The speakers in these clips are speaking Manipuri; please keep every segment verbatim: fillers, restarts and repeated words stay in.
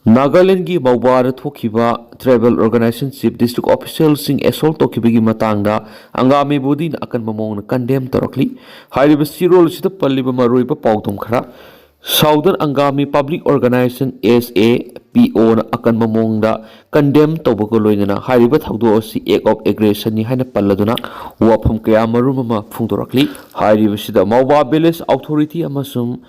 ꯅꯥꯒꯥꯂꯦꯟꯒꯤ ꯃꯧꯕꯥꯗ ꯊꯣꯛꯈꯤꯕ ꯇ꯭ꯔꯥꯏꯕꯦꯜ ꯑꯣꯔꯒꯅꯥꯏꯖꯦꯁꯟ ꯆꯤꯐ ꯗꯤꯁꯇ꯭ꯔꯤꯛ ꯑꯣꯐꯤꯁꯤꯌꯦꯜꯁꯤꯡ ꯑꯦꯁꯣꯜ ꯇꯧꯈꯤꯕꯒꯤ ꯃꯇꯥꯡꯗ ꯑꯪꯒꯥꯃꯤ ꯕꯣꯗꯤꯅ ꯑꯀꯟꯕ ꯃꯑꯣꯡꯗ ꯀꯟꯗꯦꯝ ꯇꯧꯔꯛꯂꯤ꯫ ꯍꯥꯏꯔꯤꯕ ꯆꯦꯔꯣꯜ ꯑꯁꯤꯗ ꯄꯜꯂꯤꯕ ꯃꯔꯨꯑꯣꯏꯕ ꯄꯥꯎꯗꯝ ꯈꯔ: southern Angami public organisation, S A P O ꯅ ꯑꯀꯟꯕ ꯃꯑꯣꯡꯗ ꯀꯟꯗꯦꯝ ꯇꯧꯕꯒ ꯂꯣꯏꯅꯅ ꯍꯥꯏꯔꯤꯕ ꯊꯧꯗꯣꯛ ꯑꯁꯤ act of aggression ꯅꯤ ꯍꯥꯏꯅ ꯄꯜꯂꯗꯨꯅ ꯋꯥꯐꯝ ꯀꯌꯥ ꯃꯔꯨꯝ ꯑꯃ ꯐꯣꯡꯗꯣꯔꯛꯂꯤ꯫ ꯍꯥꯏꯔꯤꯕꯁꯤꯗ ꯃꯧꯕꯥ ꯚꯤꯂꯦꯖ ꯑꯣꯊꯣꯔꯤꯇꯤ ꯑꯃꯁꯨꯡ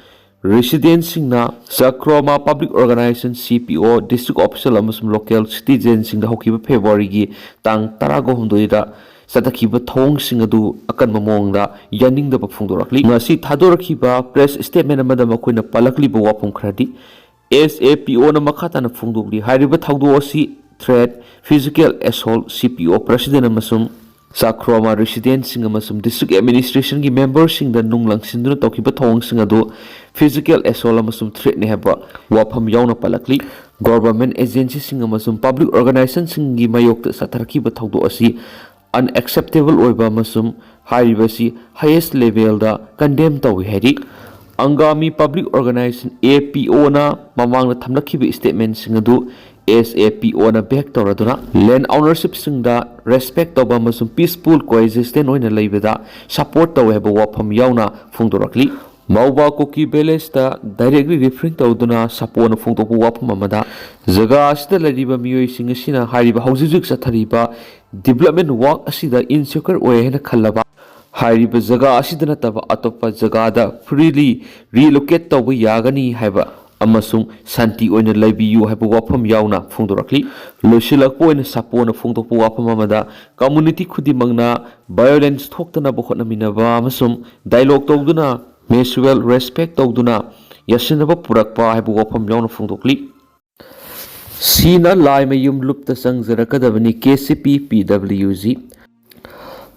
ꯔꯦꯁꯤꯗꯦꯟꯁꯤꯡꯅ Chakhroma public organisation, C P O, district official ꯑꯃꯁꯨꯡ ꯂꯣꯀꯦꯜ ꯁꯤꯇꯤꯖꯦꯟꯁꯤꯡꯗ ꯍꯧꯈꯤꯕ ꯐꯦꯕ꯭ꯔꯨꯋꯥꯔꯤꯒꯤ ꯇꯥꯡ ꯇꯔꯥꯒ ꯍꯨꯝꯗꯣꯏꯗ ꯆꯠꯊꯈꯤꯕ ꯊꯧꯑꯣꯡꯁꯤꯡ ꯑꯗꯨ ꯑꯀꯟꯕ ꯃꯑꯣꯡꯗ ꯌꯥꯅꯤꯡꯗꯕ ꯐꯣꯡꯗꯣꯔꯛꯂꯤ꯫ ꯉꯁꯤ ꯊꯥꯗꯣꯔꯛꯈꯤꯕ ꯄ꯭ꯔꯦꯁ ꯁ꯭ꯇꯦꯠꯃꯦꯟ ꯑꯃꯗ ꯃꯈꯣꯏꯅ ꯄꯜꯂꯛꯂꯤꯕ ꯋꯥꯐꯝ ꯈꯔꯗꯤ: S A P O ꯅ ꯃꯈꯥ ꯇꯥꯅ ꯐꯣꯡꯗꯣꯛꯂꯤ꯫ ꯍꯥꯏꯔꯤꯕ ꯊꯧꯗꯣꯛ ꯑꯁꯤ threat, physical assault, C P O president ꯑꯃꯁꯨꯡ ꯆꯥꯈ꯭ꯔꯣꯃꯥ ꯔꯦꯁꯤꯗꯦꯟꯁꯤꯡ ꯑꯃꯁꯨꯡ ꯗꯤꯁꯇ꯭ꯔꯤꯛ ꯑꯦꯗꯃꯤꯅꯤꯁꯇ꯭ꯔꯦꯁꯟꯒꯤ ꯃꯦꯝꯕꯔꯁꯤꯡꯗ ꯅꯨꯡ ꯂꯪꯁꯤꯟꯗꯨꯅ ꯇꯧꯈꯤꯕ ꯊꯧꯑꯣꯡꯁꯤꯡ ꯑꯗꯨ physical assault ꯑꯃꯁꯨꯡ threat ꯅꯤ ꯍꯥꯏꯕ ꯋꯥꯐꯝ ꯌꯥꯎꯅ ꯄꯜꯂꯛꯂꯤ꯫ ꯒꯣꯚꯔꯟꯃꯦꯟꯠ ꯑꯦꯖꯦꯟꯁꯤꯁꯤꯡ ꯑꯃꯁꯨꯡ ꯄꯕ꯭ꯂꯤꯛ ꯑꯣꯔꯒꯅꯥꯏꯖꯦꯁꯟꯁꯤꯡꯒꯤ ꯃꯥꯌꯣꯛꯇ ꯆꯠꯊꯔꯛꯈꯤꯕ ꯊꯧꯗꯣꯛ ꯑꯁꯤ unacceptable ꯑꯣꯏꯕ ꯑꯃꯁꯨꯡ ꯍꯥꯏꯔꯤꯕꯁꯤ highest level ꯗ ꯀꯟꯗꯦꯝ ꯇꯧꯏ ꯍꯥꯏꯔꯤ꯫ Angami public organisation, A P O ꯅ ꯃꯃꯥꯡꯗ ꯊꯝꯂꯛꯈꯤꯕ ꯁ꯭ꯇꯦꯠꯃꯦꯟꯠꯁꯤꯡ ꯑꯗꯨ S A P O ꯅ ꯕꯦꯛ ꯇꯧꯔꯗꯨꯅ ꯂꯦꯟꯗ ꯑꯣꯅꯔꯁꯤꯞꯁꯤꯡꯗ ꯔꯦꯁꯄꯦꯛ ꯇꯧꯕ ꯑꯃꯁꯨꯡ ꯄꯤꯁꯐꯨꯜ ꯀꯣꯑꯦꯛꯖꯤꯁꯇꯦꯟꯁ ꯑꯣꯏꯅ ꯂꯩꯕꯗ ꯁꯄꯣꯔꯠ ꯇꯧꯏ ꯍꯥꯏꯕ ꯋꯥꯐꯝ ꯌꯥꯎꯅ ꯐꯣꯡꯗꯣꯔꯛꯂꯤ꯫ ꯃꯧꯕꯥ ꯀꯨꯀꯤ ꯚꯤꯂꯦꯖꯇ directly referring ꯇꯧꯗꯨꯅ ꯁꯥꯄꯣꯅ ꯐꯣꯡꯗꯣꯛꯄ ꯋꯥꯐꯝ ꯑꯃꯗ, ꯖꯒꯥ ꯑꯁꯤꯗ ꯂꯩꯔꯤꯕ ꯃꯤꯑꯣꯏꯁꯤꯡ ꯑꯁꯤꯅ ꯍꯥꯏꯔꯤꯕ ꯍꯧꯖꯤꯛ ꯍꯧꯖꯤꯛ ꯆꯠꯊꯔꯤꯕ development work ꯑꯁꯤꯗ insecure ꯑꯣꯏ ꯍꯥꯏꯅ ꯈꯜꯂꯕ, ꯍꯥꯏꯔꯤꯕ ꯖꯒꯥ ꯑꯁꯤꯗ ꯅꯠꯇꯕ ꯑꯇꯣꯞꯄ ꯖꯒꯥꯗ freely relocate ꯇꯧꯕ ꯌꯥꯒꯅꯤ ꯍꯥꯏꯕ ꯑꯃꯁꯨꯡ ꯁꯥꯟꯇꯤ ꯑꯣꯏꯅ ꯂꯩꯕꯤꯌꯨ ꯍꯥꯏꯕ ꯋꯥꯐꯝ ꯌꯥꯎꯅ ꯐꯣꯡꯗꯣꯔꯛꯂꯤ꯫ ꯂꯣꯏꯁꯤꯜꯂꯛꯄ ꯑꯣꯏꯅ ꯁꯥꯄꯣꯅ ꯐꯣꯡꯗꯣꯛꯄ ꯋꯥꯐꯝ ꯑꯃꯗ, community ꯈꯨꯗꯤꯡꯃꯛꯅ violence ꯊꯣꯛꯇꯅꯕ ꯍꯣꯠꯅꯃꯤꯟꯅꯕ ꯑꯃꯁꯨꯡ dialogue ꯇꯧꯗꯨꯅ mutual respect ꯇꯧꯗꯨꯅ ꯌꯥꯁꯤꯟꯅꯕ ꯄꯨꯔꯛꯄ ꯍꯥꯏꯕ ꯋꯥꯐꯝ ꯌꯥꯎꯅ ꯐꯣꯡꯗꯣꯛꯂꯤ꯫ ꯁꯤꯅꯥ Laimayum ꯂꯨꯞꯇ ꯆꯪꯖꯔꯛꯀꯗꯕꯅꯤ, K C P P W G꯫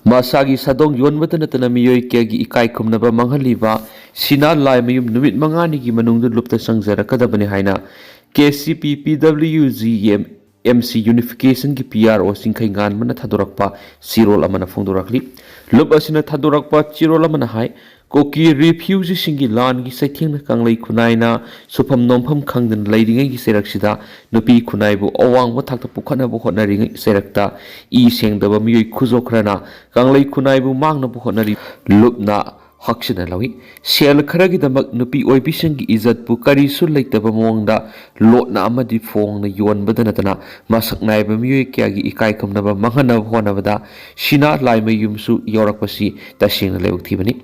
ꯃꯁꯥꯒꯤ ꯁꯥꯗꯣꯡ ꯌꯣꯟꯕꯇ ꯅꯠꯇꯅ ꯃꯤꯑꯣꯏ ꯀꯌꯥꯒꯤ ꯏꯀꯥꯏ ꯈꯨꯝꯅꯕ ꯃꯥꯡꯍꯜꯂꯤꯕ ꯁꯤꯅꯥ ꯂꯥꯏꯃꯌꯨꯝ ꯅꯨꯃꯤꯠ ꯃꯉꯥꯅꯤꯒꯤ ꯃꯅꯨꯡꯗ ꯂꯨꯞꯇ ꯆꯪꯖꯔꯛꯀꯗꯕꯅꯤ ꯍꯥꯏꯅ K C P P W G M-, M C Unification ꯒꯤ P R O ꯆꯤꯡꯈꯩ ꯉꯥꯟꯕꯅ ꯊꯥꯗꯣꯔꯛꯄ ꯆꯦꯔꯣꯜ ꯑꯃꯅ ꯐꯣꯡꯗꯣꯔꯛꯂꯤ꯫ ꯂꯨꯞ ꯑꯁꯤꯅ ꯊꯥꯗꯣꯔꯛꯄ ꯆꯦꯔꯣꯜ ꯑꯃꯅ ꯍꯥꯏ, ꯀꯨꯀꯤ ꯔꯤꯐ꯭ꯌꯨꯖꯤꯁꯤꯡꯒꯤ ꯂꯥꯟꯒꯤ ꯆꯩꯊꯦꯡꯅ ꯀꯪꯂꯩ ꯈꯨꯟꯅꯥꯏꯅ ꯁꯨꯐꯝ ꯅꯣꯝꯐꯝ ꯈꯪꯗꯅ ꯂꯩꯔꯤꯉꯩꯒꯤ ꯆꯩꯔꯛꯁꯤꯗ ꯅꯨꯄꯤ ꯈꯨꯟꯅꯥꯏꯕꯨ ꯑꯋꯥꯡꯕ ꯊꯥꯛꯇ ꯄꯨꯈꯠꯅꯕ ꯍꯣꯠꯅꯔꯤꯉꯩ ꯆꯩꯔꯛꯇ ꯏ ꯁꯦꯡꯗꯕ ꯃꯤꯑꯣꯏ ꯈꯨꯖꯣ ꯈꯔꯅ ꯀꯪꯂꯩ ꯈꯨꯟꯅꯥꯏꯕꯨ ꯃꯥꯡꯅꯕ ꯍꯣꯠꯅꯔꯤ꯫ ꯂꯨꯞꯅ ꯍꯛꯁꯤꯟꯅ ꯂꯧꯏ꯫ ꯁꯦꯜ ꯈꯔꯒꯤꯗꯃꯛ ꯅꯨꯄꯤ ꯑꯣꯏꯕꯤꯁꯤꯡꯒꯤ ꯏꯖꯠꯄꯨ ꯀꯔꯤꯁꯨ ꯂꯩꯇꯕ ꯃꯑꯣꯡꯗ ꯂꯣꯠꯅ ꯑꯃꯗꯤ ꯐꯣꯡꯅ ꯌꯣꯟꯕꯗ ꯅꯠꯇꯅ ꯃꯁꯛ ꯅꯥꯏꯕ ꯃꯤꯑꯣꯏ ꯀꯌꯥꯒꯤ ꯏꯀꯥꯏ ꯈꯨꯝꯅꯕ ꯃꯥꯡꯍꯟꯅꯕ ꯍꯣꯠꯅꯕꯗ ꯁꯤꯅꯥ ꯂꯥꯏꯃꯌꯨꯝꯁꯨ ꯌꯥꯎꯔꯛꯄꯁꯤ ꯇꯁꯦꯡꯅ ꯂꯥꯏꯕꯛ ꯊꯤꯕꯅꯤ꯫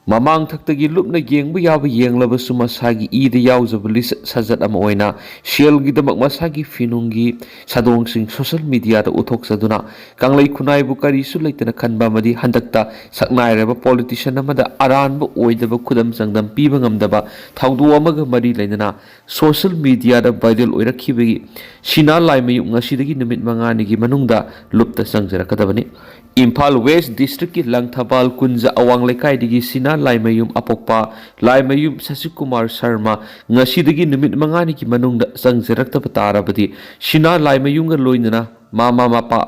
ꯃꯃꯥꯡ ꯊꯛꯇꯒꯤ ꯂꯨꯞꯅ ꯌꯦꯡꯕ ꯌꯥꯕ ꯌꯦꯡꯂꯕꯁꯨ ꯃꯁꯥꯒꯤ ꯏꯗ ꯌꯥꯎꯖꯕ ꯂꯤꯆꯠ ꯁꯥꯖꯠ ꯑꯃ ꯑꯣꯏꯅ ꯁꯦꯜꯒꯤꯗꯃꯛ ꯃꯁꯥꯒꯤ ꯐꯤꯅꯨꯡꯒꯤ ꯁꯥꯗꯣꯡꯁꯤꯡ ꯁꯣꯁꯦꯜ ꯃꯤꯗꯤꯌꯥꯗ ꯎꯠꯊꯣꯛꯆꯗꯨꯅ ꯀꯪꯂꯩ ꯈꯨꯟꯅꯥꯏꯕꯨ ꯀꯔꯤꯁꯨ ꯂꯩꯇꯅ ꯈꯟꯕ ꯑꯃꯗꯤ ꯍꯟꯗꯛꯇ ꯁꯛꯅꯥꯏꯔꯕ ꯄꯣꯂꯤꯇꯤꯁꯤꯌꯟ ꯑꯃꯗ ꯑꯔꯥꯟꯕ ꯑꯣꯏꯗꯕ ꯈꯨꯗꯝ ꯆꯥꯡꯗꯝ ꯄꯤꯕ ꯉꯝꯗꯕ ꯊꯧꯗꯣꯛ ꯑꯃꯒ ꯃꯔꯤ ꯂꯩꯅꯅ ꯁꯣꯁꯦꯜ ꯃꯤꯗꯤꯌꯥꯗ ꯚꯥꯏꯔꯦꯜ ꯑꯣꯏꯔꯛꯈꯤꯕꯒꯤ ꯁꯤꯅꯥ ꯂꯥꯏꯃꯌꯨꯝ ꯉꯁꯤꯗꯒꯤ ꯅꯨꯃꯤꯠ ꯃꯉꯥꯅꯤꯒꯤ ꯃꯅꯨꯡꯗ ꯂꯨꯞꯇ ꯆꯪꯖꯔꯛꯀꯗꯕꯅꯤ꯫ ꯏꯝꯐꯥꯜ ꯋꯦꯁ ꯗꯤꯁꯇ꯭ꯔꯤꯛꯀꯤ ꯂꯪꯊꯕꯥꯜ ꯀꯨꯟꯖ ꯑꯋꯥꯡ ꯂꯩꯀꯥꯏꯗꯒꯤ ꯁꯤꯅꯥ ꯂꯥꯏꯃꯌꯨꯝ ꯑꯄꯣꯛꯄ ꯂꯥꯏꯃꯌꯨꯝ ꯁꯁꯤꯀꯨꯃꯥꯔ ꯁꯔꯃ ꯉꯁꯤꯗꯒꯤ ꯅꯨꯃꯤꯠ ꯃꯉꯥꯅꯤꯒꯤ ꯃꯅꯨꯡꯗ ꯆꯪꯖꯔꯛꯇꯕ ꯇꯥꯔꯕꯗꯤ ꯁꯤꯅꯥ ꯂꯥꯏꯃꯌꯨꯝꯒ ꯂꯣꯏꯅꯅ ꯃꯃꯥ ꯃꯄꯥ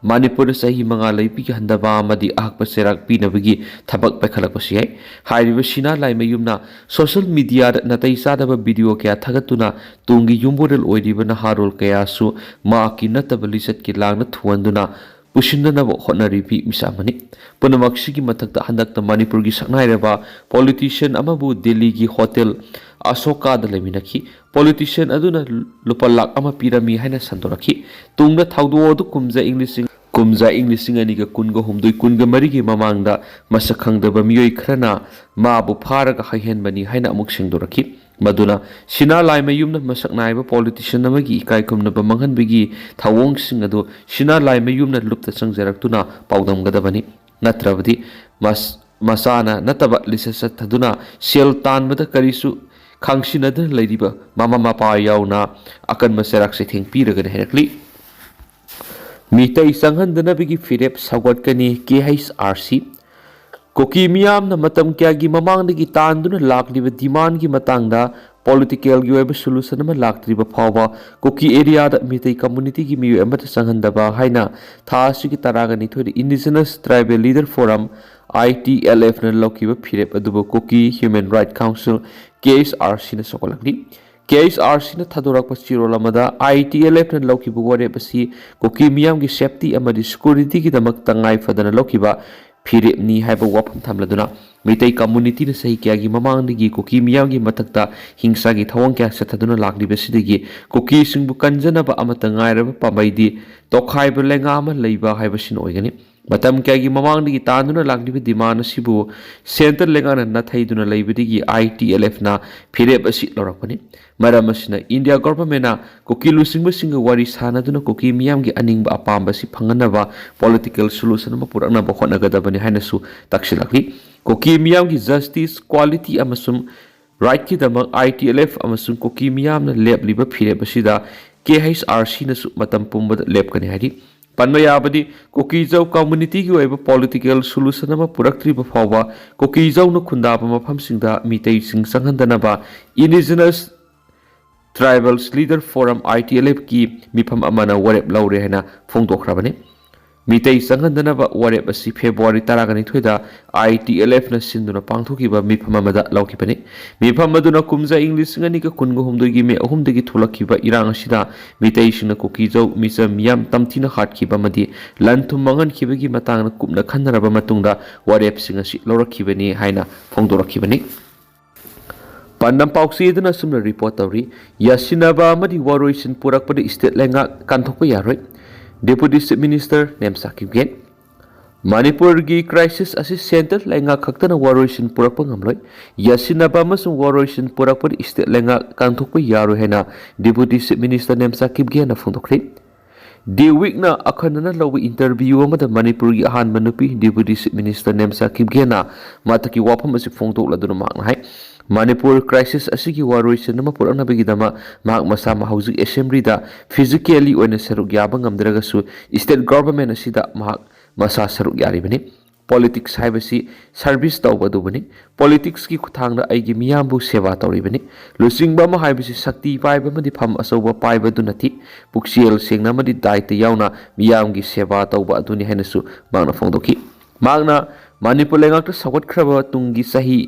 ꯃꯅꯤꯄꯨꯔꯗ ꯆꯍꯤ ꯃꯉꯥ ꯂꯩꯕꯤꯍꯟꯗꯕ ꯑꯃꯗꯤ ꯑꯍꯛꯄ ꯆꯩꯔꯥꯛ ꯄꯤꯅꯕꯒꯤ ꯊꯕꯛ ꯄꯥꯏꯈꯠꯂꯛꯄꯁꯨ ꯌꯥꯏ꯫ ꯍꯥꯏꯔꯤꯕ ꯁꯤꯅꯥ ꯂꯥꯏꯃꯌꯨꯝꯅ ꯁꯣꯁꯦꯜ ꯃꯤꯗꯤꯌꯥꯗ ꯅꯥꯇꯩ ꯆꯥꯗꯕ ꯚꯤꯗꯤꯑꯣ ꯀꯌꯥ ꯊꯥꯒꯠꯇꯨꯅ ꯇꯨꯡꯒꯤ ꯌꯨꯝꯕꯨꯔꯦꯜ ꯑꯣꯏꯔꯤꯕ ꯅꯍꯥꯔꯣꯜ ꯀꯌꯥꯁꯨ ꯃꯍꯥꯛꯀꯤ ꯅꯠꯇꯕ ꯂꯤꯆꯠꯀꯤ ꯂꯥꯡꯗ ꯊꯨꯍꯟꯗꯨꯅ ꯄꯨꯁꯤꯟꯅꯅꯕ ꯍꯣꯠꯅꯔꯤꯕꯤ ꯃꯤꯁꯛ ꯑꯃꯅꯤ꯫ ꯄꯨꯝꯅꯃꯛꯁꯤꯒꯤ ꯃꯊꯛꯇ ꯍꯟꯗꯛꯇ ꯃꯅꯤꯄꯨꯔꯒꯤ ꯁꯛꯅꯥꯏꯔꯕ ꯄꯣꯂꯤꯇꯤꯁꯤꯌꯟ ꯑꯃꯕꯨ ꯗꯤꯜꯂꯤꯒꯤ ꯍꯣꯇꯦꯜ ꯑꯁꯣꯀꯥꯗ ꯂꯩꯃꯤꯟꯅꯈꯤ꯫ ꯄꯣꯂꯤꯇꯤꯁꯤꯌꯟ ꯑꯗꯨꯅ ꯂꯨꯄꯥ ꯂꯥꯈ ꯑꯃ ꯄꯤꯔꯝꯃꯤ ꯍꯥꯏꯅ ꯁꯟꯗꯣꯔꯛꯈꯤ꯫ ꯇꯨꯡꯗ ꯊꯧꯗꯣꯛ ꯑꯗꯨ ꯀꯨꯝꯖ ꯏꯪ ꯂꯤꯁꯤꯡ, ꯀꯨꯝꯖ ꯏꯪ ꯂꯤꯁꯤꯡ ꯑꯅꯤꯒ ꯀꯨꯟꯒ ꯍꯨꯝꯗꯣꯏ ꯀꯨꯟꯒ ꯃꯔꯤꯒꯤ ꯃꯃꯥꯡꯗ ꯃꯁꯛ ꯈꯪꯗꯕ ꯃꯤꯑꯣꯏ ꯈꯔꯅ ꯃꯥꯕꯨ ꯐꯥꯔꯒ ꯍꯩꯍꯟꯕꯅꯤ ꯍꯥꯏꯅ ꯑꯃꯨꯛ ꯁꯦꯡꯗꯣꯔꯛꯈꯤ꯫ ꯃꯗꯨꯅ ꯁꯤꯅꯥ ꯂꯥꯏꯃꯌꯨꯝꯅ ꯃꯁꯛ ꯅꯥꯏꯕ ꯄꯣꯂꯤꯇꯤꯁꯤꯌꯟ ꯑꯃꯒꯤ ꯏꯀꯥꯏ ꯈꯨꯝꯅꯕ ꯃꯥꯡꯍꯟꯕꯒꯤ ꯊꯧꯑꯣꯡꯁꯤꯡ ꯑꯗꯨ ꯁꯤꯅꯥ ꯂꯥꯏꯃꯌꯨꯝꯅ ꯂꯨꯞꯇ ꯆꯪꯖꯔꯛꯇꯨꯅ ꯄꯥꯎꯗꯝꯒꯗꯕꯅꯤ꯫ ꯅꯠꯇ꯭ꯔꯕꯗꯤ ꯃꯁ-, ꯃꯁꯥꯅ ꯅꯠꯇꯕ ꯂꯤꯆꯠ ꯆꯠꯊꯗꯨꯅ ꯁꯦꯜ ꯇꯥꯟꯕꯗ ꯀꯔꯤꯁꯨ ꯈꯪꯁꯤꯟꯅꯗꯨꯅ ꯂꯩꯔꯤꯕ ꯃꯃꯥ ꯃꯄꯥ ꯌꯥꯎꯅ ꯑꯀꯟꯕ ꯆꯩꯔꯥꯛ ꯆꯩꯊꯦꯡ ꯄꯤꯔꯒꯅꯤ ꯍꯥꯏꯔꯛꯂꯤ꯫ ꯃꯤꯇꯩ ꯆꯪꯍꯟꯗꯅꯕꯒꯤ ꯐꯤꯔꯦꯞ ꯁꯧꯒꯠꯀꯅꯤ ꯀꯦ ꯑꯩꯆ ꯑꯥꯔ ꯁꯤ꯫ ꯀꯨꯀꯤ ꯃꯤꯌꯥꯝꯅ ꯃꯇꯝ ꯀꯌꯥꯒꯤ ꯃꯃꯥꯡꯗꯒꯤ ꯇꯥꯟꯗꯨꯅ ꯂꯥꯛꯂꯤꯕ ꯗꯤꯃꯥꯟꯒꯤ ꯃꯇꯥꯡꯗ ꯄꯣꯂꯤꯇꯤꯀꯦꯜꯒꯤ ꯑꯣꯏꯕ ꯁꯣꯂꯨꯁꯟ ꯑꯃ ꯂꯥꯛꯇ꯭ꯔꯤꯕ ꯐꯥꯎꯕ ꯀꯨꯀꯤ ꯑꯦꯔꯤꯌꯥꯗ ꯃꯤꯇꯩ ꯀꯝꯃꯨꯅꯤꯇꯤꯒꯤ ꯃꯤꯑꯣꯏ ꯑꯃꯠꯇ ꯆꯪꯍꯟꯗꯕ ꯍꯥꯏꯅ ꯊꯥ ꯑꯁꯤꯒꯤ ꯇꯔꯥꯒ ꯅꯤꯊꯣꯏꯗ Indigenous Tribal Leader Forum, I T L F, ꯅ ꯂꯧꯈꯤꯕ ꯐꯤꯔꯦꯞ ꯑꯗꯨꯕꯨ Kuki Human Rights Council, K H R C ꯅ ꯁꯧꯒꯠꯂꯛꯂꯤ꯫ K H R C ꯅ ꯊꯥꯗꯣꯔꯛꯄ ꯆꯦꯔꯣꯜ ꯑꯃꯗ, I T L F ꯅ ꯂꯧꯈꯤꯕ ꯋꯥꯔꯦꯞ ꯑꯁꯤ ꯀꯨꯀꯤ ꯃꯤꯌꯥꯝꯒꯤ ꯁꯦꯐꯇꯤ ꯑꯃꯗꯤ ꯁꯦꯀ꯭ꯌꯨꯔꯤꯇꯤꯒꯤꯗꯃꯛ ꯇꯉꯥꯏ ꯐꯗꯅ ꯂꯧꯈꯤꯕ ꯐꯤꯔꯦꯞꯅꯤ ꯍꯥꯏꯕ ꯋꯥꯐꯝ ꯊꯝꯂꯗꯨꯅ, ꯃꯤꯇꯩ ꯀꯝꯃꯨꯅꯤꯇꯤꯅ ꯆꯍꯤ ꯀꯌꯥꯒꯤ ꯃꯃꯥꯡꯗꯒꯤ ꯀꯨꯀꯤ ꯃꯤꯌꯥꯝꯒꯤ ꯃꯊꯛꯇ ꯍꯤꯡꯁꯥꯒꯤ ꯊꯧꯑꯣꯡ ꯀꯌꯥ ꯆꯠꯊꯗꯨꯅ ꯂꯥꯛꯂꯤꯕꯁꯤꯗꯒꯤ ꯀꯨꯀꯤꯁꯤꯡꯕꯨ ꯀꯟꯖꯅꯕ ꯑꯃꯠꯇ ꯉꯥꯏꯔꯕ ꯄꯥꯝꯕꯩꯗꯤ ꯇꯣꯈꯥꯏꯕ ꯂꯩꯉꯥꯛ ꯑꯃ ꯂꯩꯕ ꯍꯥꯏꯕꯁꯤꯅ ꯑꯣꯏꯒꯅꯤ꯫ ꯃꯇꯝ ꯀꯌꯥꯒꯤ ꯃꯃꯥꯡꯗꯒꯤ ꯇꯥꯟꯗꯨꯅ ꯂꯥꯛꯂꯤꯕ ꯗꯤꯃꯥꯟ ꯑꯁꯤꯕꯨ ꯁꯦꯟꯇꯔ ꯂꯩꯉꯥꯛꯅ ꯅꯥꯊꯩꯗꯨꯅ ꯂꯩꯕꯗꯒꯤ I T L F ꯅ ꯐꯤꯔꯦꯞ ꯑꯁꯤ ꯂꯧꯔꯛꯄꯅꯤ꯫ ꯃꯔꯝ ꯑꯁꯤꯅ ꯏꯟꯗꯤꯌꯥ ꯒꯣꯚꯔꯟꯃꯦꯟꯅ ꯀꯨꯀꯤ ꯂꯨꯆꯤꯡꯕꯁꯤꯡꯒ ꯋꯥꯔꯤ ꯁꯥꯅꯗꯨꯅ ꯀꯨꯀꯤ ꯃꯤꯌꯥꯝꯒꯤ ꯑꯅꯤꯡꯕ ꯑꯄꯥꯝꯕ ꯑꯁꯤ ꯐꯪꯍꯟꯅꯕ ꯄꯣꯂꯤꯇꯤꯀꯦꯜ ꯁꯣꯂꯨꯁꯟ ꯑꯃ ꯄꯨꯔꯛꯅꯕ ꯍꯣꯠꯅꯒꯗꯕꯅꯤ ꯍꯥꯏꯅꯁꯨ ꯇꯛꯁꯤꯜꯂꯛꯂꯤ꯫ ꯀꯨꯀꯤ ꯃꯤꯌꯥꯝꯒꯤ ꯖꯁꯇꯤꯁ, ꯏꯀ꯭ꯋꯥꯂꯤꯇꯤ ꯑꯃꯁꯨꯡ ꯔꯥꯏꯠꯀꯤꯗꯃꯛ I T L F ꯑꯃꯁꯨꯡ ꯀꯨꯀꯤ ꯃꯤꯌꯥꯝꯅ ꯂꯦꯞꯂꯤꯕ ꯐꯤꯔꯦꯞ ꯑꯁꯤꯗ K H R C ꯅꯁꯨ ꯃꯇꯝ ꯄꯨꯝꯕꯗ ꯂꯦꯞꯀꯅꯤ ꯍꯥꯏꯔꯤ꯫ ꯄꯟꯕ ꯌꯥꯕꯗꯤ, ꯀꯨꯀꯤꯖꯧ ꯀꯝꯃꯨꯅꯤꯇꯤꯒꯤ ꯑꯣꯏꯕ ꯄꯣꯂꯤꯇꯤꯀꯦꯜ ꯁꯣꯂꯨꯁꯟ ꯑꯃ ꯄꯨꯔꯛꯇ꯭ꯔꯤꯕ ꯐꯥꯎꯕ ꯀꯨꯀꯤꯖꯧꯅ ꯈꯨꯟꯗꯥꯕ ꯃꯐꯝꯁꯤꯡꯗ ꯃꯤꯇꯩꯁꯤꯡ ꯆꯪꯍꯟꯗꯅꯕ Indigenous Tribals Leader Forum, I T L F ꯀꯤ ꯃꯤꯐꯝ ꯑꯃꯅ ꯋꯥꯔꯦꯞ ꯂꯧꯔꯦ ꯍꯥꯏꯅ ꯐꯣꯡꯗꯣꯛꯈ꯭ꯔꯕꯅꯤ꯫ ꯃꯤꯇꯩ ꯆꯪꯍꯟꯗꯅꯕ ꯋꯥꯔꯦꯞ ꯑꯁꯤ ꯐꯦꯕ꯭ꯔꯨꯋꯥꯔꯤ ꯇꯔꯥꯒ ꯅꯤꯊꯣꯏꯗ I T L F ꯅ ꯁꯤꯟꯗꯨꯅ ꯄꯥꯡꯊꯣꯛꯈꯤꯕ ꯃꯤꯐꯝ ꯑꯃꯗ ꯂꯧꯈꯤꯕꯅꯤ꯫ ꯃꯤꯐꯝ ꯑꯗꯨꯅ ꯀꯨꯝꯖꯥ ꯏꯪ ꯂꯤꯁꯤꯡ ꯑꯅꯤꯒ ꯀꯨꯟꯒ ꯍꯨꯝꯗꯣꯏꯒꯤ ꯃꯦ ꯑꯍꯨꯝꯗꯒꯤ ꯊꯣꯛꯂꯛꯈꯤꯕ ꯏꯔꯥꯡ ꯑꯁꯤꯗ ꯃꯤꯇꯩꯁꯤꯡꯅ ꯀꯨꯀꯤꯖꯧ, ꯃꯤꯆꯝ ꯃꯤꯌꯥꯝ ꯇꯝꯊꯤꯅ ꯍꯥꯠꯈꯤꯕ ꯑꯃꯗꯤ ꯂꯟ ꯊꯨꯝ ꯃꯥꯡꯍꯟꯈꯤꯕꯒꯤ ꯃꯇꯥꯡꯗ ꯀꯨꯞꯅ ꯈꯟꯅꯔꯕ ꯃꯇꯨꯡꯗ ꯋꯥꯔꯦꯞꯁꯤꯡ ꯑꯁꯤ ꯂꯧꯔꯛꯈꯤꯕꯅꯤ ꯍꯥꯏꯅ ꯐꯣꯡꯗꯣꯔꯛꯈꯤꯕꯅꯤ꯫ ꯄꯥꯟꯗꯝ ꯄꯥꯎꯆꯦ ꯑꯗꯨꯅ ꯑꯁꯨꯝꯅ ꯔꯤꯄꯣꯔꯠ ꯇꯧꯔꯤ, ꯌꯥꯁꯤꯟꯅꯕ ꯑꯃꯗꯤ ꯋꯥꯔꯣꯏꯁꯤꯟ ꯄꯨꯔꯛꯄꯗ ꯁ꯭ꯇꯦꯠ ꯂꯩꯉꯥꯛ ꯀꯟꯊꯣꯛꯄ ꯌꯥꯔꯣꯏ, ꯗꯦꯄꯨꯇꯤ ꯆꯤꯐ ꯃꯤꯅꯤꯁꯇꯔ ꯅꯦꯝꯆꯥ ꯀꯤꯞꯒꯦꯟ꯫ ꯃꯅꯤꯄꯨꯔꯒꯤ ꯀ꯭ꯔꯥꯏꯁꯤꯁ ꯑꯁꯤ ꯁꯦꯟꯇ꯭ꯔꯦꯜ ꯂꯩꯉꯥꯛ ꯈꯛꯇꯅ ꯋꯥꯔꯣꯏꯁꯤꯟ ꯄꯨꯔꯛꯄ ꯉꯝꯂꯣꯏ, ꯌꯥꯁꯤꯟꯅꯕ ꯑꯃꯁꯨꯡ ꯋꯥꯔꯣꯏꯁꯤꯟ ꯄꯨꯔꯛꯄꯗ ꯁ꯭ꯇꯦꯠ ꯂꯩꯉꯥꯛ ꯀꯟꯊꯣꯛꯄ ꯌꯥꯔꯣꯏ ꯍꯥꯏꯅ ꯗꯦꯄꯨꯇꯤ ꯆꯤꯐ ꯃꯤꯅꯤꯁꯇꯔ ꯅꯦꯝꯆꯥ ꯀꯤꯞꯒꯦꯟꯅ ꯐꯣꯡꯗꯣꯛꯈ꯭ꯔꯦ꯫ ꯗꯤ ꯋꯤꯛꯅ ꯑꯈꯟꯅꯅ ꯂꯧꯕ ꯏꯟꯇꯔꯚ꯭ꯌꯨ ꯑꯃꯗ ꯃꯅꯤꯄꯨꯔꯒꯤ ꯑꯍꯥꯟꯕ ꯅꯨꯄꯤ ꯗꯦꯄꯨꯇꯤ ꯆꯤꯐ ꯃꯤꯅꯤꯁꯇꯔ ꯅꯦꯝꯆꯥ ꯀꯤꯞꯒꯦꯟꯅ ꯃꯍꯥꯛꯀꯤ ꯋꯥꯐꯝ ꯑꯁꯤ ꯐꯣꯡꯗꯣꯛꯂꯗꯨꯅ ꯃꯍꯥꯛꯅ ꯍꯥꯏ, ꯃꯅꯤꯄꯨꯔ ꯀ꯭ꯔꯥꯏꯁꯤꯁ ꯑꯁꯤꯒꯤ ꯋꯥꯔꯣꯏꯁꯤꯟ ꯑꯃ ꯄꯨꯔꯛꯅꯕꯒꯤꯗꯃꯛ ꯃꯍꯥꯛ ꯃꯁꯥꯃꯛ ꯍꯧꯖꯤꯛ ꯑꯦꯁꯦꯝꯕ꯭ꯂꯤꯗ ꯐꯤꯖꯤꯀꯦꯜꯂꯤ ꯑꯣꯏꯅ ꯁꯔꯨꯛ ꯌꯥꯕ ꯉꯝꯗ꯭ꯔꯒꯁꯨ ꯁ꯭ꯇꯦꯠ ꯒꯣꯚꯔꯟꯃꯦꯟꯠ ꯑꯁꯤꯗ ꯃꯍꯥꯛ ꯃꯁꯥ ꯁꯔꯨꯛ ꯌꯥꯔꯤꯕꯅꯤ꯫ ꯄꯣꯂꯤꯇꯤꯛꯁ ꯍꯥꯏꯕꯁꯤ ꯁꯔꯚꯤꯁ ꯇꯧꯕ ꯑꯗꯨꯕꯨꯅꯤ꯫ ꯄꯣꯂꯤꯇꯤꯛꯁꯀꯤ ꯈꯨꯠꯊꯥꯡꯗ ꯑꯩꯒꯤ ꯃꯤꯌꯥꯝꯕꯨ ꯁꯦꯕꯥ ꯇꯧꯔꯤꯕꯅꯤ꯫ ꯂꯨꯆꯤꯡꯕ ꯑꯃ ꯍꯥꯏꯕꯁꯤ ꯁꯛꯇꯤ ꯄꯥꯏꯕ ꯑꯃꯗꯤ ꯐꯝ ꯑꯆꯧꯕ ꯄꯥꯏꯕ ꯑꯗꯨ ꯅꯠꯇꯦ꯫ ꯄꯨꯛꯆꯦꯜ ꯁꯦꯡꯅ ꯑꯃꯗꯤ ꯗꯥꯏꯇ ꯌꯥꯎꯅ ꯃꯤꯌꯥꯝꯒꯤ ꯁꯦꯕꯥ ꯇꯧꯕ ꯑꯗꯨꯅꯤ ꯍꯥꯏꯅꯁꯨ ꯃꯍꯥꯛꯅ ꯐꯣꯡꯗꯣꯛꯈꯤ꯫ ꯃꯍꯥꯛꯅ ꯃꯅꯤꯄꯨꯔ ꯂꯩꯉꯥꯛꯇ ꯁꯧꯒꯠꯈ꯭ꯔꯕ ꯇꯨꯡꯒꯤ ꯆꯍꯤ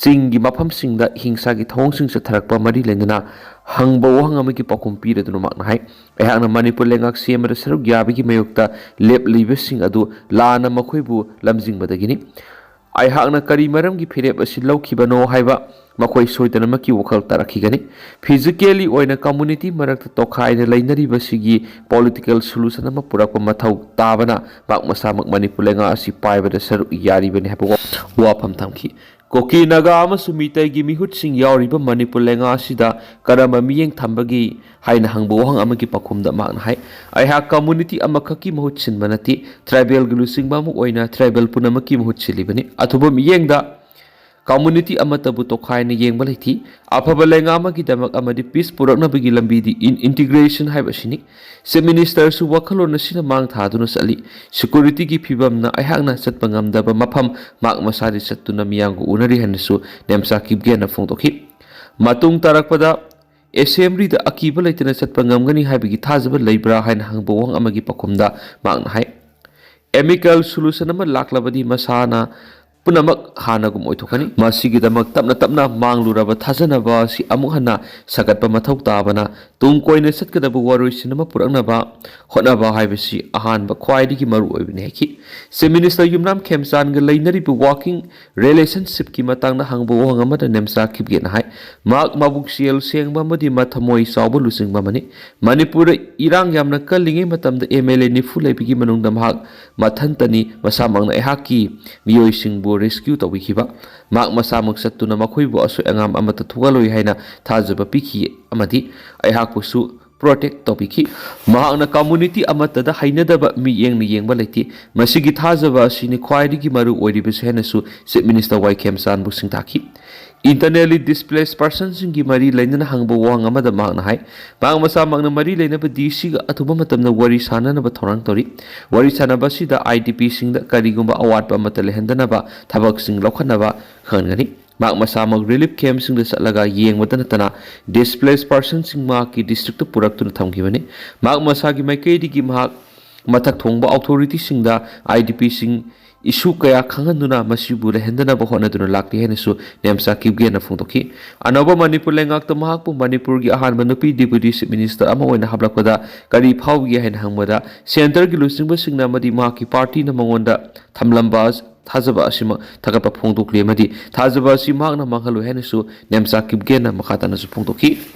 ꯆꯤꯡꯒꯤ ꯃꯐꯝꯁꯤꯡꯗ ꯍꯤꯡꯁꯥꯒꯤ ꯊꯧꯑꯣꯡꯁꯤꯡ ꯆꯠꯊꯔꯛꯄ ꯃꯔꯤ ꯂꯩꯅꯅ ꯍꯪꯕ ꯋꯥꯍꯪ ꯑꯃꯒꯤ ꯄꯥꯎꯈꯨꯝ ꯄꯤꯔꯗꯨꯅ ꯃꯍꯥꯛꯅ ꯍꯥꯏ, ꯑꯩꯍꯥꯛꯅ ꯃꯅꯤꯄꯨꯔ ꯂꯩꯉꯥꯛ ꯁꯦꯝꯕꯗ ꯁꯔꯨꯛ ꯌꯥꯕꯒꯤ ꯃꯥꯌꯣꯛꯇ ꯂꯦꯞꯂꯤꯕꯁꯤꯡ ꯑꯗꯨ ꯂꯥꯟꯅ ꯃꯈꯣꯏꯕꯨ ꯂꯝꯖꯤꯡꯕꯗꯒꯤꯅꯤ꯫ ꯑꯩꯍꯥꯛꯅ ꯀꯔꯤ ꯃꯔꯝꯒꯤ ꯐꯤꯔꯦꯞ ꯑꯁꯤ ꯂꯧꯈꯤꯕꯅꯣ ꯍꯥꯏꯕ ꯃꯈꯣꯏ ꯁꯣꯏꯗꯅꯃꯛꯀꯤ ꯋꯥꯈꯜ ꯇꯥꯔꯛꯈꯤꯒꯅꯤ꯫ ꯐꯤꯖꯤꯀꯦꯜꯂꯤ ꯑꯣꯏꯅ ꯀꯝꯃꯨꯅꯤꯇꯤ ꯃꯔꯛꯇ ꯇꯣꯈꯥꯏꯅ ꯂꯩꯅꯔꯤꯕꯁꯤꯒꯤ ꯄꯣꯂꯤꯇꯤꯀꯦꯜ ꯁꯣꯂꯨꯁꯟ ꯑꯃ ꯄꯨꯔꯛꯄ ꯃꯊꯧ ꯇꯥꯕꯅ ꯃꯍꯥꯛ ꯃꯁꯥꯃꯛ ꯃꯅꯤꯄꯨꯔ ꯂꯩꯉꯥꯛ ꯑꯁꯤ ꯄꯥꯏꯕꯗ ꯁꯔꯨꯛ ꯌꯥꯔꯤꯕꯅꯤ ꯍꯥꯏꯕ ꯋꯥ-, ꯋꯥꯐꯝ ꯊꯝꯈꯤ꯫ ꯀꯨꯀꯤ, ꯅꯥꯒꯥ ꯑꯃꯁꯨꯡ ꯃꯤꯇꯩꯒꯤ ꯃꯤꯍꯨꯠꯁꯤꯡ ꯌꯥꯎꯔꯤꯕ ꯃꯅꯤꯄꯨꯔ ꯂꯩꯉꯥꯛ ꯑꯁꯤꯗ ꯀꯔꯝꯕ ꯃꯤꯠꯌꯦꯡ ꯊꯝꯕꯒꯦ ꯍꯥꯏꯅ ꯍꯪꯕ ꯋꯥꯍꯪ ꯑꯃꯒꯤ ꯄꯥꯎꯈꯨꯝꯗ ꯃꯍꯥꯛꯅ ꯍꯥꯏ, ꯑꯩꯍꯥꯛ ꯀꯝꯃꯨꯅꯤꯇꯤ ꯑꯃꯈꯛꯀꯤ ꯃꯍꯨꯠ ꯁꯤꯟꯕ ꯅꯠꯇꯦ꯫ ꯇ꯭ꯔꯥꯏꯕꯦꯜꯒꯤ ꯂꯨꯆꯤꯡꯕ ꯑꯃ ꯑꯣꯏꯅ ꯇ꯭ꯔꯥꯏꯕꯦꯜ ꯄꯨꯝꯅꯃꯛꯀꯤ ꯃꯍꯨꯠ ꯁꯤꯜꯂꯤꯕꯅꯤ꯫ ꯑꯊꯨꯕ ꯃꯤꯠꯌꯦꯡꯗ ꯀꯝꯃꯨꯅꯤꯇꯤ ꯑꯃꯠꯇꯕꯨ ꯇꯣꯈꯥꯏꯅ ꯌꯦꯡꯕ ꯂꯩꯇꯦ꯫ ꯑꯐꯕ ꯂꯩꯉꯥꯛ ꯑꯃꯒꯤꯗꯃꯛ ꯑꯃꯗꯤ ꯄꯤꯁ ꯄꯨꯔꯛꯅꯕꯒꯤ ꯂꯝꯕꯤꯗꯤ ꯏꯟ-, ꯏꯟꯇꯤꯒ꯭ꯔꯦꯁꯟ ꯍꯥꯏꯕ ꯑꯁꯤꯅꯤ꯫ ꯆꯤꯐ ꯃꯤꯅꯤꯁꯇꯔꯁꯨ ꯋꯥꯈꯜꯂꯣꯟ ꯑꯁꯤꯅ ꯃꯥꯡ ꯊꯥꯗꯨꯅ ꯆꯠꯂꯤ꯫ ꯁꯦꯀ꯭ꯌꯨꯔꯤꯇꯤꯒꯤ ꯐꯤꯕꯝꯅ ꯑꯩꯍꯥꯛꯅ ꯆꯠꯄ ꯉꯝꯗꯕ ꯃꯐꯝ ꯃꯍꯥꯛ ꯃꯁꯥꯗꯤ ꯆꯠꯇꯨꯅ ꯃꯤꯌꯥꯝꯒ ꯎꯅꯔꯤ ꯍꯥꯏꯅꯁꯨ ꯅꯦꯝꯆꯥ ꯀꯤꯞꯒꯦꯟꯅ ꯐꯣꯡꯗꯣꯛꯈꯤ꯫ ꯃꯇꯨꯡ ꯇꯥꯔꯛꯄꯗ ꯑꯦꯁꯦꯝꯕ꯭ꯂꯤꯗ ꯑꯀꯤꯕ ꯂꯩꯇꯅ ꯆꯠꯄ ꯉꯝꯒꯅꯤ ꯍꯥꯏꯕꯒꯤ ꯊꯥꯖꯕ ꯂꯩꯕ꯭ꯔꯥ ꯍꯥꯏꯅ ꯍꯪꯕ ꯋꯥꯍꯪ ꯑꯃꯒꯤ ꯄꯥꯎꯈꯨꯝꯗ ꯃꯍꯥꯛꯅ ꯍꯥꯏ, ꯑꯦꯃꯤꯀꯦꯜ ꯁꯣꯂꯨꯁꯟ ꯑꯃ ꯂꯥꯛꯂꯕꯗꯤ ꯃꯁꯥꯅ ꯄꯨꯝꯅꯃꯛ ꯍꯥꯟꯅꯒꯨꯝ ꯑꯣꯏꯊꯣꯛꯀꯅꯤ꯫ ꯃꯁꯤꯒꯤꯗꯃꯛ ꯇꯞꯅ ꯇꯞꯅ ꯃꯥꯡꯂꯨꯔꯕ ꯊꯥꯖꯅꯕ ꯑꯁꯤ ꯑꯃꯨꯛ ꯍꯟꯅ ꯁꯥꯒꯠꯄ ꯃꯊꯧ ꯇꯥꯕꯅ ꯇꯨꯡ ꯀꯣꯏꯅ ꯆꯠꯀꯗꯕ ꯋꯥꯔꯣꯏꯁꯤꯟ ꯑꯃ ꯄꯨꯔꯛꯅꯕ ꯍꯣꯠꯅꯕ ꯍꯥꯏꯕꯁꯤ ꯑꯍꯥꯟꯕ ꯈ꯭ꯋꯥꯏꯗꯒꯤ ꯃꯔꯨꯑꯣꯏꯕꯅꯤ ꯍꯥꯏꯈꯤ꯫ ꯆꯤꯐ ꯃꯤꯅꯤꯁꯇꯔ ꯌꯨꯝꯅꯥꯝ ꯈꯦꯝꯆꯥꯟꯒ ꯂꯩꯅꯔꯤꯕ ꯋꯥꯔꯀꯤꯡ ꯔꯤꯂꯦꯁꯟꯁꯤꯞꯀꯤ ꯃꯇꯥꯡꯗ ꯍꯪꯕ ꯋꯥꯍꯪ ꯑꯃꯗ ꯅꯦꯝꯆꯥ ꯀꯤꯞꯒꯦꯟꯅ ꯍꯥꯏ, ꯃꯍꯥꯛ ꯃꯕꯨꯛꯆꯦꯜ ꯁꯦꯡꯕ ꯑꯃꯗꯤ ꯃꯊꯃꯣꯏ ꯆꯥꯎꯕ ꯂꯨꯆꯤꯡꯕ ꯑꯃꯅꯤ꯫ ꯃꯅꯤꯄꯨꯔꯗ ꯏꯔꯥꯡ ꯌꯥꯝꯅ ꯀꯜꯂꯤꯉꯩ ꯃꯇꯝꯗ ꯑꯦꯝ ꯑꯦꯜ ꯑꯦ ꯅꯤꯐꯨ ꯂꯩꯕꯒꯤ ꯃꯅꯨꯡꯗ ꯃꯍꯥꯛ ꯃꯊꯟꯇꯅꯤ꯫ ꯃꯁꯥꯃꯛꯅ ꯑꯩꯍꯥꯛꯀꯤ ꯃꯤꯑꯣꯏꯁꯤꯡꯕꯨ ꯔꯦꯁꯀ꯭ꯌꯨ ꯇꯧꯕꯤꯈꯤꯕ꯫ ꯃꯍꯥꯛ ꯃꯁꯥꯃꯛ ꯆꯠꯇꯨꯅ ꯃꯈꯣꯏꯕꯨ ꯑꯁꯣꯏ ꯑꯉꯥꯝ ꯑꯃꯠꯇ ꯊꯣꯛꯍꯜꯂꯣꯏ ꯍꯥꯏꯅ ꯊꯥꯖꯕ ꯄꯤꯈꯤ ꯑꯃꯗꯤ ꯑꯩꯍꯥꯛꯄꯨꯁꯨ ꯄ꯭ꯔꯣꯇꯦꯛ ꯇꯧꯕꯤꯈꯤ꯫ ꯃꯍꯥꯛꯅ ꯀꯝꯃꯨꯅꯤꯇꯤ ꯑꯃꯠꯇꯗ ꯍꯩꯅꯗꯕ ꯃꯤꯠꯌꯦꯡꯅ ꯌꯦꯡꯕ ꯂꯩꯇꯦ꯫ ꯃꯁꯤꯒꯤ ꯊꯥꯖꯕ ꯑꯁꯤꯅꯤ ꯈ꯭ꯋꯥꯏꯗꯒꯤ ꯃꯔꯨ ꯑꯣꯏꯔꯤꯕꯁꯤ ꯍꯥꯏꯅꯁꯨ ꯆꯤꯐ ꯃꯤꯅꯤꯁꯇꯔ ꯋꯥꯏ ꯈꯦꯝꯆꯥꯟꯕꯨ ꯁꯤꯡꯊꯥꯈꯤ꯫ Internally displaced personꯁꯤꯡꯒꯤ ꯃꯔꯤ ꯂꯩꯅꯅ ꯍꯪꯕ ꯋꯥꯍꯪ ꯑꯃꯗ ꯃꯍꯥꯛꯅ ꯍꯥꯏ, ꯃꯍꯥꯛ ꯃꯁꯥꯃꯛꯅ ꯃꯔꯤ ꯂꯩꯅꯕ ꯗꯤ ꯁꯤꯒ ꯑꯊꯨꯕ ꯃꯇꯝꯗ ꯋꯥꯔꯤ ꯁꯥꯅꯅꯕ ꯊꯧꯔꯥꯡ ꯇꯧꯔꯤ꯫ ꯋꯥꯔꯤ ꯁꯥꯅꯕ ꯑꯁꯤꯗ ꯑꯥꯏ ꯗꯤ ꯄꯤꯁꯤꯡꯗ ꯀꯔꯤꯒꯨꯝꯕ ꯑꯋꯥꯠꯄ ꯑꯃꯠꯇ ꯂꯩꯍꯟꯗꯅꯕ ꯊꯕꯛꯁꯤꯡ ꯂꯧꯈꯠꯅꯕ ꯈꯪꯍꯟꯒꯅꯤ꯫ ꯃꯍꯥꯛ ꯃꯁꯥꯃꯛ relief campꯁꯤꯡꯗ ꯆꯠꯂꯒ ꯌꯦꯡꯕꯗ ꯅꯠꯇꯅ displaced personꯁꯤꯡ ꯃꯍꯥꯛꯀꯤ districtꯇ ꯄꯨꯔꯛꯇꯨꯅ ꯊꯝꯈꯤꯕꯅꯤ꯫ ꯃꯍꯥꯛ ꯃꯁꯥꯒꯤ ꯃꯥꯏꯀꯩꯗꯒꯤ ꯃꯍꯥꯛ ꯃꯊꯛ ꯊꯣꯡꯕ authorityꯁꯤꯡꯗ ꯑꯥꯏ ꯗꯤ ꯄꯤꯁꯤꯡ issue ꯀꯌꯥ ꯈꯪꯍꯟꯗꯨꯅ ꯃꯁꯤꯕꯨ ꯂꯩꯍꯟꯗꯅꯕ ꯍꯣꯠꯅꯗꯨꯅ ꯂꯥꯛꯂꯤ ꯍꯥꯏꯅꯁꯨ ꯅꯦꯝꯆꯥ ꯀꯤꯞꯒꯦꯟꯅ ꯐꯣꯡꯗꯣꯛꯈꯤ꯫ ꯑꯅꯧꯕ ꯃꯅꯤꯄꯨꯔ ꯂꯩꯉꯥꯛꯇ ꯃꯍꯥꯛꯄꯨ ꯃꯅꯤꯄꯨꯔꯒꯤ ꯑꯍꯥꯟꯕ ꯅꯨꯄꯤ Deputy Chief Minister ꯑꯃ ꯑꯣꯏꯅ ꯍꯥꯞꯂꯛꯄꯗ ꯀꯔꯤ ꯐꯥꯎꯒꯦ ꯍꯥꯏꯅ ꯍꯪꯕꯗ, centreꯒꯤ ꯂꯨꯆꯤꯡꯕꯁꯤꯡꯅ ꯑꯃꯗꯤ ꯃꯍꯥꯛꯀꯤ partyꯅ ꯃꯉꯣꯟꯗ ꯊꯝꯂꯝꯕ ꯊꯥꯖꯕ ꯑꯁꯤꯃꯛ ꯊꯥꯒꯠꯄ ꯐꯣꯡꯗꯣꯛꯂꯤ ꯑꯃꯗꯤ ꯊꯥꯖꯕ ꯑꯁꯤ ꯃꯍꯥꯛꯅ ꯃꯥꯡꯍꯜꯂꯣꯏ ꯍꯥꯏꯅꯁꯨ ꯅꯦꯝꯆꯥ ꯀꯤꯞꯒꯦꯟꯅ ꯃꯈꯥ ꯇꯥꯅꯁꯨ ꯐꯣꯡꯗꯣꯛꯈꯤ꯫